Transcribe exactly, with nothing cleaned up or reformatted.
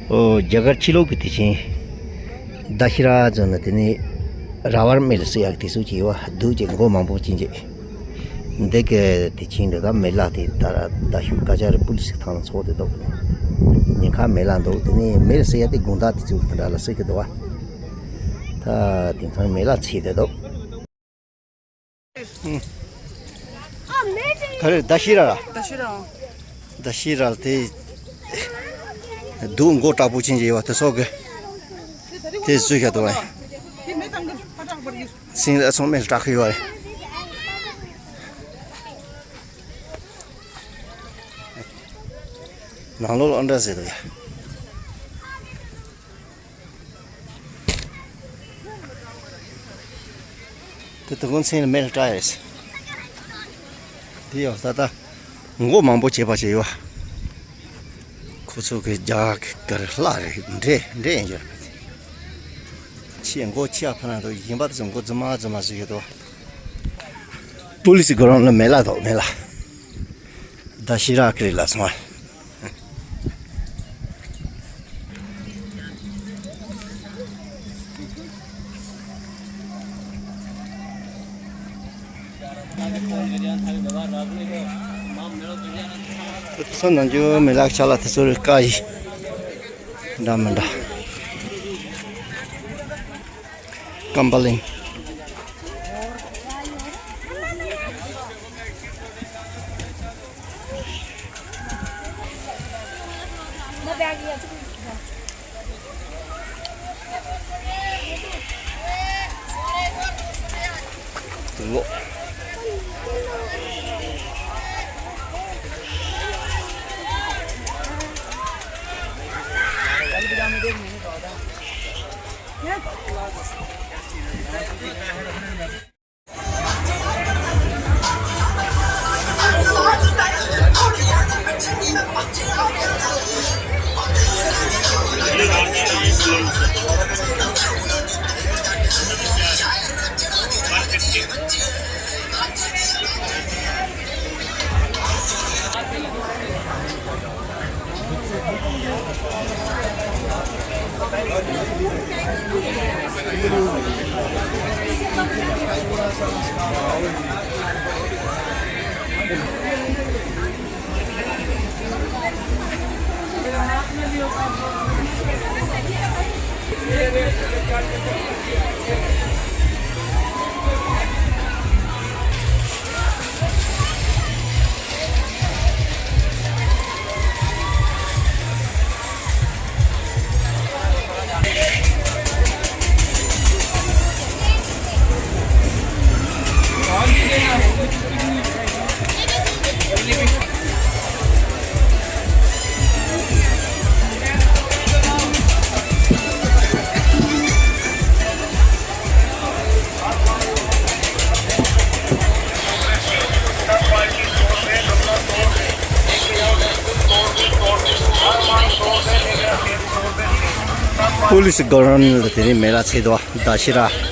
ཨོ། རྒྱ་གར་ཕྱི་ལོགས་ཀྱི་དེ་ཆེན་ད་ཤི་ར་ཟེར་ན་དེ་ནི་ར་བར་མེ་ལ་སི་ཡག་དེ་ཚོ་ཅིག་ཡོད་བ། སྡུག་ཅིག་མགོ་མང་པོ་ཅིག་འཇེ། འདི་གི་དེ་ཆེན་འདི་ད་མེ་ལ་དེ་ད་ར་ད་ཤུག་ཀ་ཅ་རི་པུ་ལི་སི་ཐང་ཚོགས་དེ་འདུག་ཉེན་ཁ་མེ་ལ་འདུག་དེ་ནི་མེ་ལ་སི་ཡག་དེ་དགུང་ད་དེ་ཚོ་དེ་འདྲ་ལ་སི་གི་འདུག་བ། ད་དེང་སང་མེ་ལ་ཚེ་དེ་འདུག་ག་རེ་ད་ཤི་ར་ར། ད་ཤི་ར། ད་ཤི་ར་དེ་སྡུག་མགོ་དྲག་པོ་ཅན་ཅིག་ཡོད་བ། དེ་སོགས་ཀྱི་དེ་བཟོས་བཞག་འདུག་བ། སིང་ལ་ཚང་མས་སྐྲག་གི་ཡོད་བ། ནང་ལོགས་ཨ་འདྲ་ཟེར་འདུག་ཡ། དེ་དུ་ཀུན་མཚན་ལ་མེ་ལ་སྐྲག་ཡོད། དེ་ཡང་ད་ལྟ་མགོ་མང་པོ་བྱས་པ་བྱས་ཡོད། ཁོ་ཚོ་གི་རྒྱ་གི་གར་ལྷ་རེད། འདྲེ་འདྲེ་ཡིན་རྒྱུ་རེད། ཁྱི་མགོ་ཁྱི་ཨ་ཕ་ན་དུ་ཡིན་པ་དེ་ཚོ་མགོ་རྫི་མ་རྫི་མ་བཟོས་ཡོད་དོ། པུ་ལི་སི་སྒོ་རང་ལ་མེ་ལ་དོག་མེ་ལ། ད་ཤི་ར་ཀི་རི་ལ་སོང་བ། ཚོ་ནང་རྒྱུ་མེ་ལག་ཆ་ལ་དེ་ཚོ་རེ་ཀ་ཡི་འདྲ་མི་འདྲ། ཀམ་པ་ལིང་། པུ་ལི་སི་སྒོ་རང་ལ་དེ་རིང་མེ་ལ་ཚེ་དོ་ད་ཤི་ར།